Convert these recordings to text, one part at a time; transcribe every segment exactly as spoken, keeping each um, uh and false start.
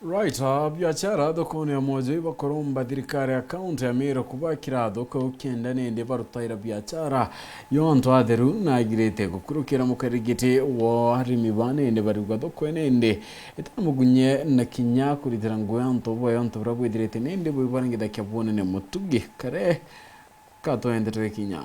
Right, a biachara thokone ya Mwojo ibakuromba thirikari ya kaunti ya Meru kubakira thoko kenda nindi barutaira biachara yo antu atheru na agirite gukurukira mukarigiti wo arimi ba nindi bariuga thoko nindi itana mugunye na kinya kuritira nguo ya antu boya antu buria bwithirite nindi bwibarangithakia bwonene mutugi kare katwende twikinya.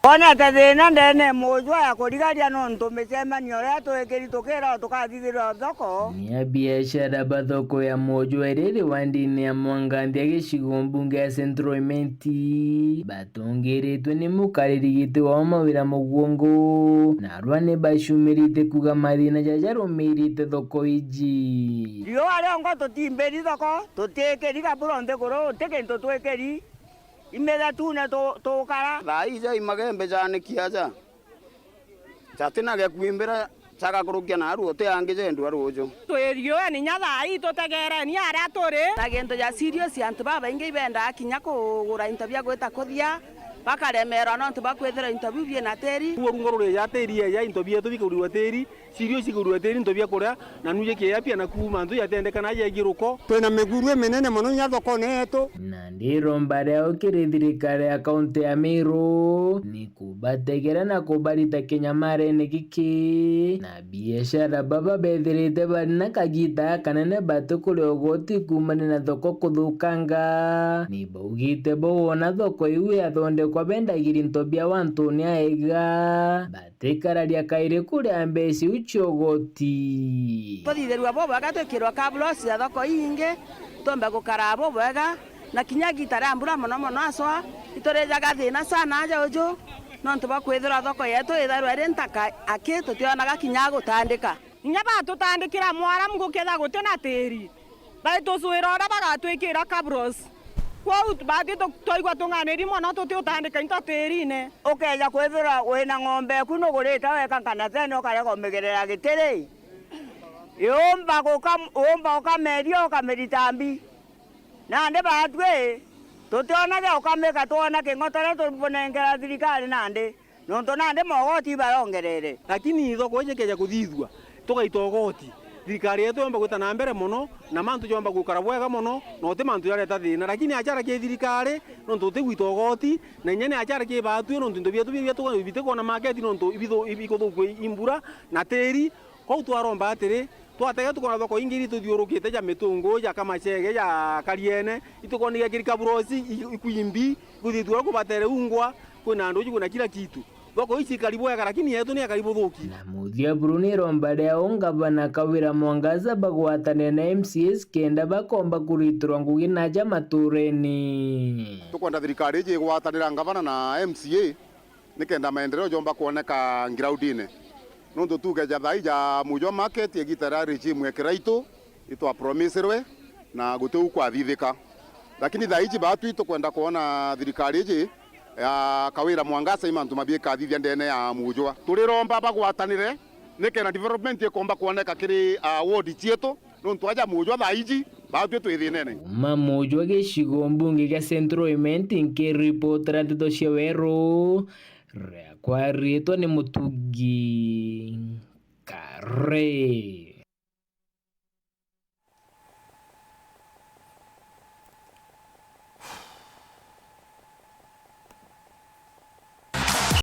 Wonete thina ndene mujwa ya kurigaria nontu micemanio iria twikiri tukirwa tukathithirwa thoko. Ni abiashara ba thoko ya mujwa iri iri wandini ya Mwanganthia gicigo mbunge ya Central Imenti batungiritwe ni mukariri giti wao Mawira Muguongo, narua ni bacumirite kuga mathina jaja jarumirite thoko iji. Riua riongo tutimbiri thoko, tutikiri kaburo nthiguru, ti kintu twikiri. Imithetune tu-, tukara. Thaa ii ja imagembe jaanikia ja. Jatina gekwimbira jagakurukia naru uti angi jendua ruju. Twi riueni nya thaa ii tutegereni aria turi. Na gintu ja serious, antu babaingi ibendaa kinya kugura into bia gwita kuthia, bakaremerwa nontu bwa kwithirwa into biu biina tiri. Ruo rungo ruri ja tiri eja, into bietu bikurirwa tiri. Cirio cigurue tiri into bia kuria, na nuji kieya pia na kuuma ntu yatendekana yegie ruko. Twina miguru iminene mono inya thokone yetu. Nandi iromba riao kiri thirikari ya kaunti ya Meru ni kubategera na kubarita kinyamarene giki, na biashara baba bethirite bari na kagita kanene batikuria ugoti kuumania na thoko kuthukanga. Ni baugite bo wona thoko iu yathondekwa bendagiria into biao antuni aega. Tikararia kairi kuria mbeca iu cia ugoti. Tuthithirua bubwega twikirwa kabros ya thoko iingi, tumbe gukara bubwega, na kinya gita ria mbura mono mono aswa, iturijaga thina sana aja uju, nontu bwa kwithirwa thoko yetu itharwa iri ntaka aki tutionaga kinya gutandika. Kinya batutandikira mwaramu gukethira guti na tiri. Baitucuira uria bagatwikira kabros. Kwou tu-, bathi tu-, twaigua tung'aniri mono tutiutandika into tiirine. Ukeeja kwithirwa wina ng'ombe eku nugurite weka kana tene ukarega umigerera giti ri, iumba guka-, uumba ukameria ukamirita mbi. Nandi baatwi tutionage ukamika twona king'otore tubunengera thirikari nandi. Nontu nandi mogoti ibarongerere. Lakini thoko iji ikeeja kuthithua, tugaita ugoti, thirikari yetu yomba gwita na mbere mono, na mantu jomba gukara bwega mono, na uti mantu jareta thina. Lakini achara ki thirikari, nontu utigwita ugoti, na inya ni achara ki baatwi, nontu into bietu biria tuga-, bitikwona market, nontu ibithu-, ibi-, ikuthukua i mbura na tiri. Kwou twaromba atiri, twatega tukona thoko ingi iria ituthiurukite ja Mitungu, ja Kamachege, ja Kariene, itukonagia kiri Kaburosi, i-, Ikwimbi, kuthithua kubatere ungwa, kwina nduji, kwina kila kitu. Thoko ici ikari bwega, lakini yetu ni akari buthuki. Na muthia buru ni iromba riao ngavana Kawira Mwangaza bagwatanire na M C As kenda bakomba kuritirwa ngugi naja matureni. Tukwenda thirikari iji igwatanira ngavana na M C A nikenda maendeleo jomba kwoneka ngiraundine. Nontu tuge ja thaa ii ja Mujwa market, igita ria regime ya Kiraitu, itwapromisirwe na guti u kwathithika. Lakini thaa iji baatwi tukwenda kwona thirikari iji ya Kawira Mwangaza i mantu mabi ikathithia ndene ya Mujwa. Turiromba bagwatanire nikenda development ikomba kwoneka kiri, ah, ward cietu. Nontu aja Mujwa thaa iji, baatwi twi thinene. Kuuma Mujwa gicigo mbunge gia Central Imenti, nkiripotera ndeto cia Weru, riakwa riitwa ni Mutugi Kare.